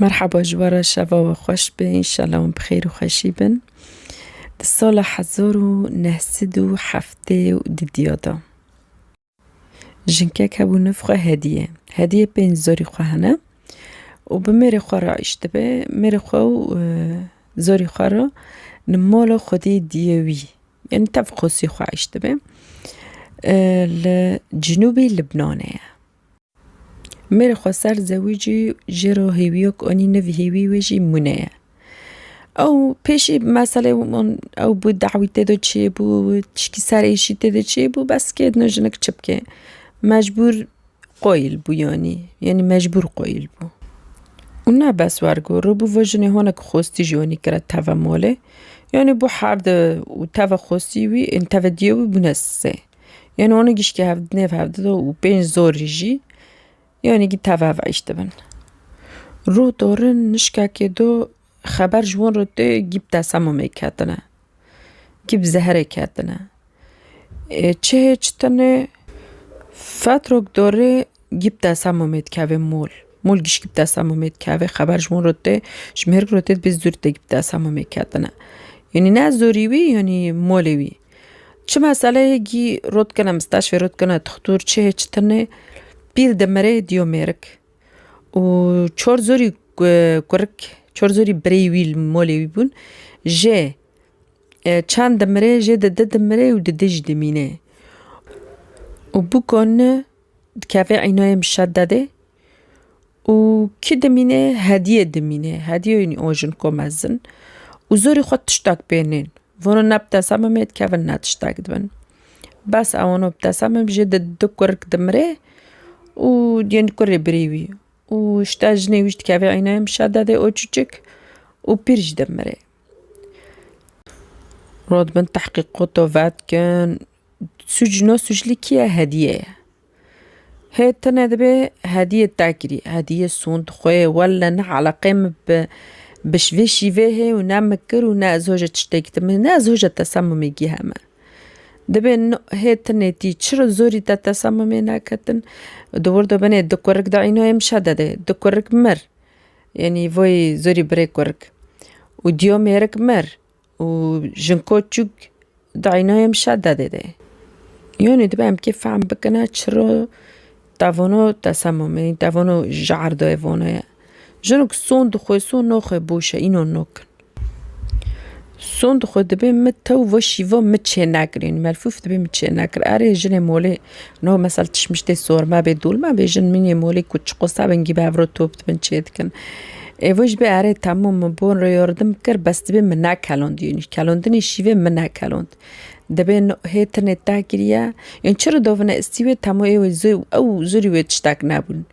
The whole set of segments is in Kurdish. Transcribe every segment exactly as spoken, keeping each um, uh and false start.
Merhaba ji we re, şeva we xweş be, înşallah hûn bi xêr û xweşî bin. Di sala hezar û neh sed û heftê û didiya de jinkek hebû niv xwe Hediye. Hediye pênc zorî xwe hene û bi mêrê xwe re aîş dibe. Mêrê xwe û, e, zorî xwe re li mala xwedî diyê wî, yanî tev xosî xwe aîş dibe. E, li cinûbî Libnanê ye. Mêrê xweser zewicî jê re hêwiyek anî, niv hêwî wê jî Mune ye. Ew pêşî meselê wan, ew bû dawî tê de çêbû, tişkî ser êşî tê de çêbû, bes kê dino jinik çi bike. Mecbûr qoyil bû yanî. Yanî mecbûr qoyil bû. Û ne bes wergo, rû bû ve jinê honek xostî jî onî kire teve molê. Yanî bû herde û teve xostî wî, ên teve diye wî bûne sê. Yanî onu gişkî hev-, nêv hevdide û pênc zorî jî, yanî gî tev hev eştibin. Roh dorin nişkekê do xeber ji wan re tê gî bi tesamumê ketine. Gî bi zeherê ketine. E, çi hê çi tine fetrok dorê gî bi tesamumê dikeve mol. Mol gişkî bi tesamumê dikeve, xeber ji wan re tê, ji mêrik re tê, dibê zûr tê gî bi tesamumê ketine. Yanî ne zorî wî, yanî molê wî. Çi meseleyê gî rot kene misteşfê, rot kene dixtur, çi hê çi tine, pîr dimire diyo mêrik. Û çor zorî ku-, kurik, çor zorî birey wî li molê wî bûn. Jê, e, çend dimire, jê di di dimire û di di jî dimîne. Û bûkon dikeve Înayê Mişeddedê. Û kî dimîne? Hediye dimîne. Hediye yanî o jinko mezin. Û zorî xwe tiştak pê nên. Vono ne bi tesamumê dikevin, ne tiştek dibin. Bes ewono bi tesamum jê di du kurik dimire û yên kurê birê wî. Û işte jinê wî jî dikeve Înayê Mişeddedê o çûçik û pîr jî dimire. Rot bin tehqîqoto vedikin, sûc no sûclî kî ye? Hediye ye. Hê tine dibe Hediye te kirî. Hediye sond xwe ye, welle ne eleqê min bi, bi vê şîvê hê û ne min kir û ne ez hoja tiştekî te, min ne ez hoja tesamumê gî heme. Dibe no-, hê tine tî çira zorî te tesamumê neketin? Di wir de binê di kurik de Înayê Mişeddedê, di kurik mir. Yanî voy zorî birê kurik. Û diyo mêrik mir. Û jinko çûk di Înayê Mişeddedê de. Yanî dibe em kê fehm bikine çiro te vono tesamumê, te vono ji erdoyê vono ye. Jinik son dixwe, son noxwe boş e, îno nokin. Son dixwe dibe mi tew ve şîva mi çê nekir. Yanî melfûf dibe mi çê nekir. Erê jinê molê No, mesela tişmiştê sorme bê, dolma bê, jin minê molê ku çiqo sebin gî bi evro top dibin çê dikin. Ê, voj bê erê, temû min bon re yordim kir, bes dibê min nekelond, yanî kelondinê şîvê min nekelond. Dibê no-, hê tinê te kiriye, yanî çi re dovine istî wê, temû ê wê zû-, ew zûrî wê tiştek nebûn.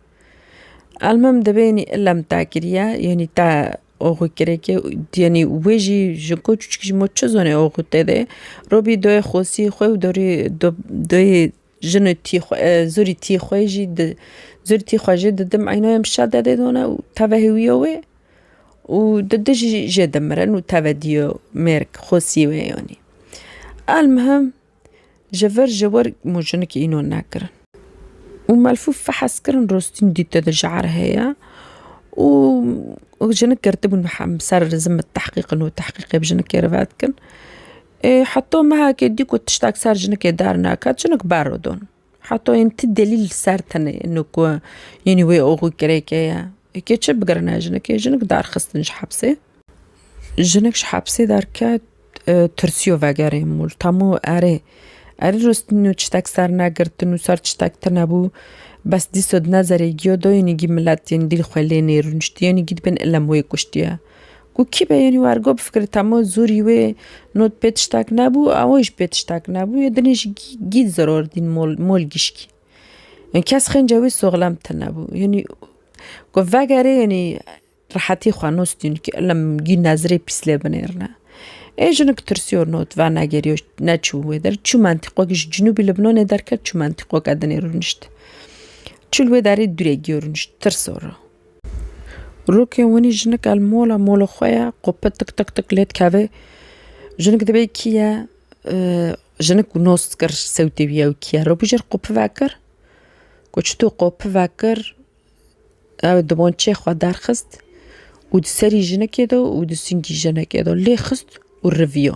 Elmim dibê yanî illa min te kiriye, yanî te oxu kireke, yanî wê jî ji ko çûçik ji mo çi zonê oxu tê de. Robî doyê xosî xwe û dorî do-, doyê Jinê tî xwe, e, zûrî tî xwe jî di, zûrî tî xwe jî didim Eynoyê Mişa Dedê dona û teve hêwiya wê û di di jî jê dimirin û teve diyo mêrk xosî wê yanî. Elmihim, ji vir ji wir mû jinikî îno nekirin. Û melfûf fehes kirin, rostîn dîte di ji erê heye û jinik girtibûn hem ser rizim bi tehqîqin û tehqîqê bi jinikê re vedikin. Ê, heta mehekê dî ku tiştek ser jinikê derneket, jinik berro don. Heta yên ti delîl ser tine ino ku, yanî wê oxu kirêke ye. Ê, kê çi bigirine jinikê? Jinik derxistin ji hepsê. Jinik ji hepsê derket, e, tirsiyo vegerê mûl. Tamo erê. Erê rostîno tiştek ser negirtin û ser tiştek tine bû. Bes dîso di nezerê giyo do, yanî gî milet yên dîl xwe lê nêrûniştiye, yanî gî dibên ilem wê kuştiye. Ku kî be, yanî wergo bifikire, temo zûrî wê not pê tiştek nebû, ew jî pê tiştek nebû, yê dinê jî gî, gî ziror dîn mol, mol gişkî. Yanî kes xênce wê soxlem tine bû. Yanî ku vegerê, yanî rehetî xwe nostîn ki ilem gî nezirê pîslê binêrine. Ê jinik tirsiyor not, va negeriyo, neçû wê der. Çû mentîqok ji Cinûbî Libnanê derket, çû mentîqoke dinê rûnişt. Çû li wê derê dûrê giyo rûnişt, tirsor. Rokê winî jinik el mola, mola xwe ye, qopi tik tik tik lê dikeve. Jinik dibê kî ye, e, jinik û nos kir sewtê wî ew kî ye. Robû jêr qopi vekir. Ku çito qopi vekir, ew dibançê xwe derxist. û di serî jinekê de û di singî jinekê de lê xist û riviyo.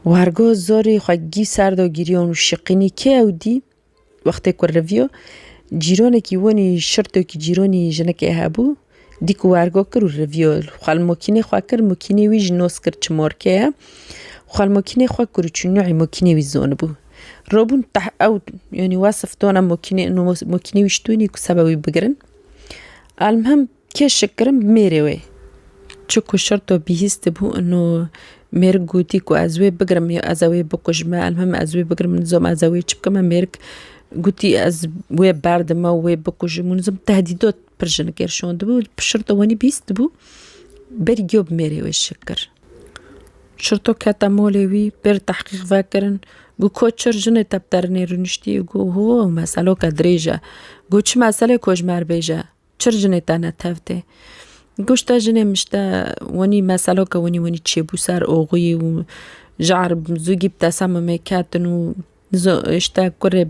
Wergo zorê xwe gî ser de giriyon û şiqînî kê ew dî? Wextê ku riviyo, cîronekî wenî şirtokî cîronî jinekê hebû, dî ku wergo kir û riviyo. Xwe li mokînê xwe kir, mokînê wî jî nos kir çi morke ye. Xwe li mokînê xwe kir û çû nûî mokînê wî zonibû. Robûn teh ew, yanî wesif dona mokînê, no mokînê wî ji tûnî ku sebe wî bigirin. Elmhem kê şik kirin bi mêrê wê. Çi ku şirto bihîstibû, ino mêrik gotî ku ez wê bigirim ya ez ê wê bikujime, elmhem ez wê bigirim, nizom ez ê wê çi bikime, mêrik gotî ez wê berdime û wê bikujim û nizom tehdîdot pir jinikê şondibû, şirto wenî bihîstibû, berî giyo bi mêrê wê şik kir. Şirto kete molê wî, pêr tehqîq vekirin, got, ko çir jinê te bi te re nêrûniştî? Got, ho, meseloke dirêj e. Got, çi meselê ku ji me re bêje? Çir jinê te ne tev tê? Got, işte jinê min işte wenî meseloke wenî wenî çêbû ser oxuyî û ji erb zû gî bi tesamumê ketin û zo-, işte kurê,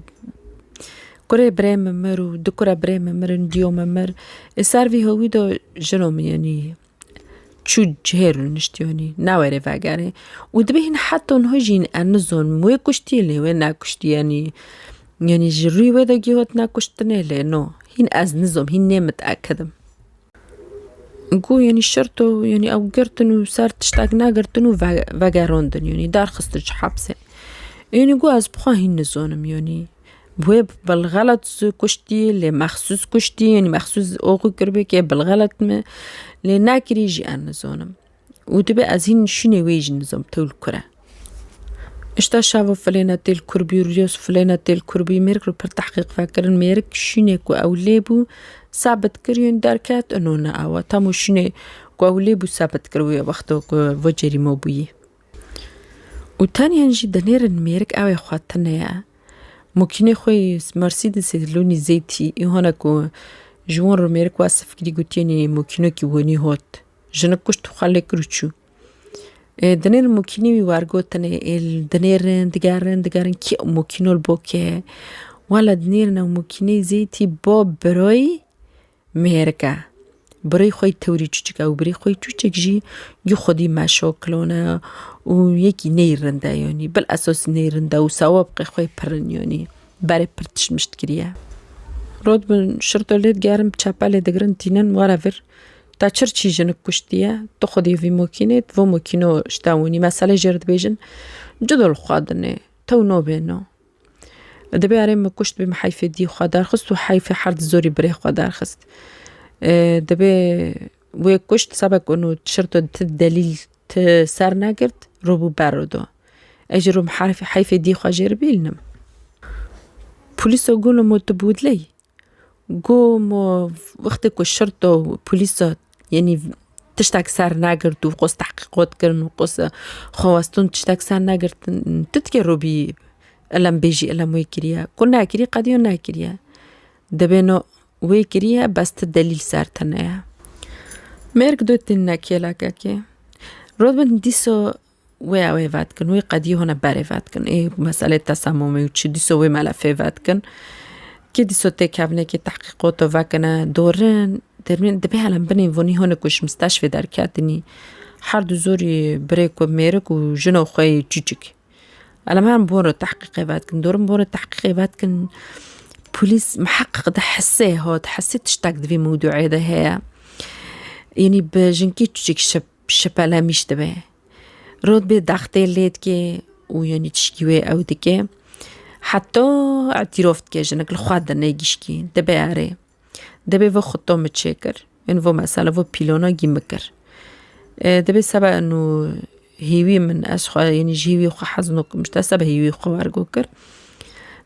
kurê birê min mir û du kure birê min mirin, diyo min mir. Ê ser vî hewî de jino min yenî çû cihê rûniştî, yanî nawerê vegerê. Û dibê hîn heta niha jî hîn ez nizonim wê kuştî lê wê nekuştî, yanî, yanî ji rûyê wê de gihot nekuştinê lê no. Hîn ez nizom, hîn nêmitekidim. Got, yanî şirto, yanî ew girtin û ser tiştek negirtin û ve-, vegerandin, yanî derxistin ji hepsê. Yanî got, ez bi xwe hîn nizonim, yanî. Wê bilxelet kuştî, lê mexsûs kuştî, yanî mexsûs oxû kiribê kê bilxelet mi, lê nekirî jî ez nizonim. Û dibê ez hîn şûnê wê jî nizom tewl kur e. Îşte şev û filêne têl kurbî, rûyos filêne têl kurbî, mêrik re pir tehqîq vekirin, mêrik şûnê ku ew lê bû, sabit kir, yên derket, ino ne ew e. Tam û şûnê ku ew lê bû, sabit kir wê wexto ku vo cerîmo bûyî. Û teniyan jî dinêrin mêrik ew ê xwe tine ye. Mokînê xwe yê Mercedesê lûnî zeytî, ê hona ku ji wan re mêrik wesif kirî, gotiyenê mokînokî wenî hot. Jinik kuşt û xwe lê kir û çû. Ê, dinêrin mokînê wî wergo tine, ê, dinêrin, digerin, digerin, kî mokîno li bo kê? Wala dinêrin ew mokînê zeytî bo biroyî, mêrik e. Birî xwe yî tewrî çûçik e û birî xwe yî çûçik jî gi xwedî meşo kilon e û yekî ney rind e, yanî bil esos ney rind e û sewabqê xwe yê pir in, yanî berê pir tişt mişt kiriye. Rot bin şirto lê digerin, bi çepelê digirin tînin were vir. Te çir çî jinik kuştiye? Tu xwedî vî mokînê, vo mokîno ji te winî. Meselê jê re dibêjin, cudo li xwe dinê, tew nobêno. Dibê erê min kuşt bê, min heyfê dî xwe derxist û heyfê her di zorî birê xwe derxist. Ê, dibê wê kuşt, sebek û nû şirto ti delîl ti ser negirt, robû ber û do. Ez jî rom herfê heyfê dî xwe jê re bîlnim. Polîso got, no mo tu bûdley? Got, mo wextê ku şirto polîso, yanî tiştek ser negirt û qos tehqîqot kirin û qos xwewestin tiştek ser negirtin, tu dikê robî ilem bêjî, ilem wê kiriye. Ku nekirî, qediyo nekiriye. Dibê no wê kiriye, bes ti delîl ser tine ye. Mêrik dotîn ne kêlekekê. Rotbin dîso wê ew ê vedikin, wê qediyê hona berê vedikin. Ê meselê tesamumê û çi dîso wê melefê vedikin. Kê dîso têkevnekê tehqîqoto vekine, dorin, dermên dibê helen binê vonî hone ku ji misteşfê derketinî. Her du zorî birê ku mêrik û jino xwe yê çûçik. Elem herin bon re tehqîqê vedikin, dorin bon re tehqîqê vedikin. Polîs miheqqiq di hesê hot, hesê tiştek di vî mewdûê de heye. Yanî bi jinkî çûçik şip-, şipelemîş dibe. Rot bê daxtê lê dike û yanî tişkî wê ew dike. Heta îtîrof dike jinik li xwe dinê gişkî. Dibe erê. Dibê vo xuto min çêkir. Ên vo mesela vo pîlona gî min kir. E, dibê seba eno hêwî min ez xwe, yanî ji hêwî xwe hez nokim, işte seba hêwî xwe wergo kir.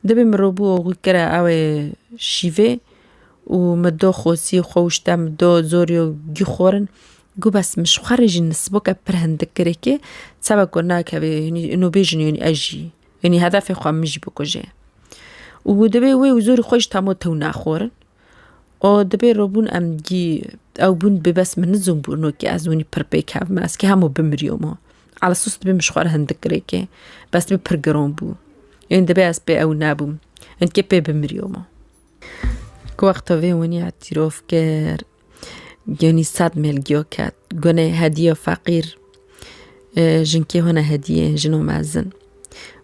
Dibê min robû oxî kire ew ê şîvê û min do xosî xwe û işte min do zorî û gî xorin. Got bes min ji xwe re jî nisboke pir hindik kirê kê, seba ku nakeve, yanî ino bêjin, yanî ez jî, yanî hedefê xwe min jî bikujê. Û dibê wê û zorî xwe jî tamo tew naxorin. O dibê robûn em gî, ew bûn bi bes min nizûn bû, no kê ez winî pir pê kevme, ez kê hemo bimiriyomo. Ala sos dibê min ji xwe re hindik kirê kê, bes dibê pir giron bû. Ên dibê ez pê ew nebûm. Ên kê pê bimiriyomo. Ku wexto vê winî îtîrof kir. Genî sed mêl giya ket. Gunê hediya feqîr, e, jinkê hona hediyê jino mezin.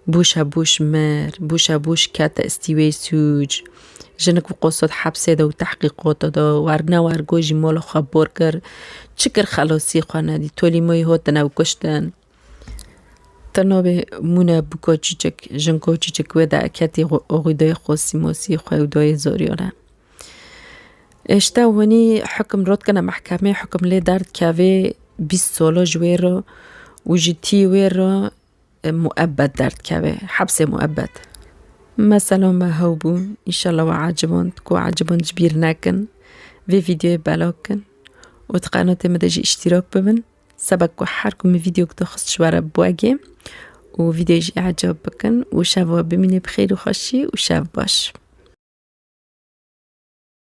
Bûşa bûş mir, bûşa bûş kete îstîwê sûc. Jinik û qosot hepsê de û tehqîqota de, werna wergo jî mola xwe bor kir. Çi kir xelasî xwe nedî, tolîmoyî hotine û kuştin. Te nabê mûne bûka çîçek, jinko çîçek wê de ketî oxî dayê xosî mosî xwe û dayê zoriyane. Êşte winî hukim rot kene mehkemê, hukim lê derdikevê bîst solo ji wê re û ji tî wê re, e, muebbet derdikevê, hepsê muebbet. Mesela me hew bû, înşallah we eciband, ku eciband ji bîr nekin, vê vîdeoyê belav kin û di qenatê min de jî îştîrak bibin. Seba ku her ku min vîdeok daxist ji we re biwegê û vîdeoyê jî ecab bikin û şev we bimîne bi xêr û xweşî û şev baş.